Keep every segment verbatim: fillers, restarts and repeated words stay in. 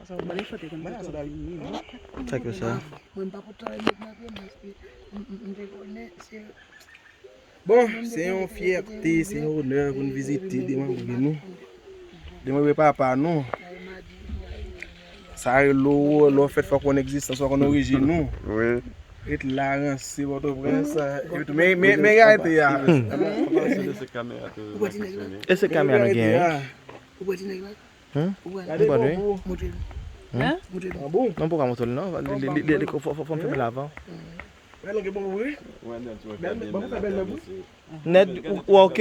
Sa k yo sa? Bon, se yon fyète, se yon onè pou n vizite demanbre nou. Demanbre papa nou. Sa rele w, lè w fèt fò w konn egzistans ou, konn orijin ou. Wi. Ret la ranse Pòtoprens. Men, men, men reyalite a. E se kamera nou genyen. Hmm? Gade bon pou ou. Montre l. Hein? Montre l. Ah bon? Non, m poko montre l non. Li, li, li, li, fò, fò, fò m fèmen l avan. Bèl langue bon pou ou, wi. Bèl, bon, fè bèl langue. Nèt, ou, ou ok?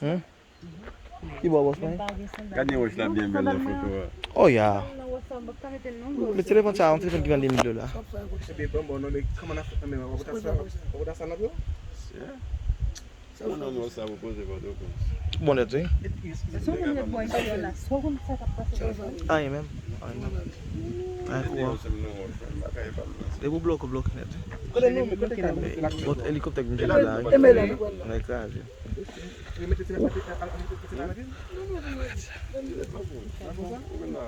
Hmm? Ki bò, bòs mwen? Gade wòch la byen bèl nan foto a. Oh, ya. Men telefòn sa, yon telefòn ki vann de mil dola. Ebyen, bon, bon, non, men kòman n ap fè, men w ap sa, w ap sa nan dlo? Ou nan nou sa pou poze Pòtoprens. Bon nèt, wi. Anyen menm. Anyen menm. Anyen kouran. E pou bloke, bloke nèt. Bon, elikoptè ki m jete la, wi. Nan kraze.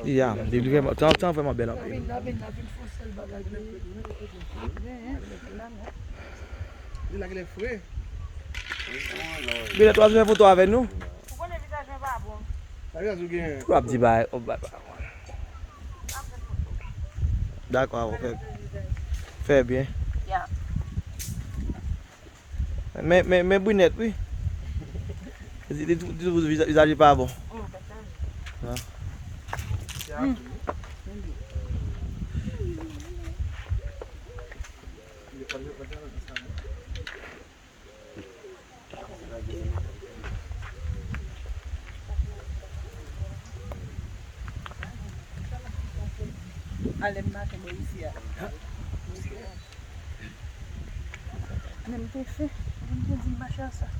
Ya, li vrèman, tan, tan vrèman bèl anpil. Li la genlè fre. Genlè twa fè foto avè nou. Ou konnen vizaj mwen pa bon. Sa vizaj ou gen. Ou ap di bay, oh, bay, bay. Dakò, fè, fè byen. Ya. Men, men, men brinèt, wi. Li, li, li, li, vizaj, vizaj li pa bon. Ale m maten bò isi a. Men m te fen. M te di m mache ansanm.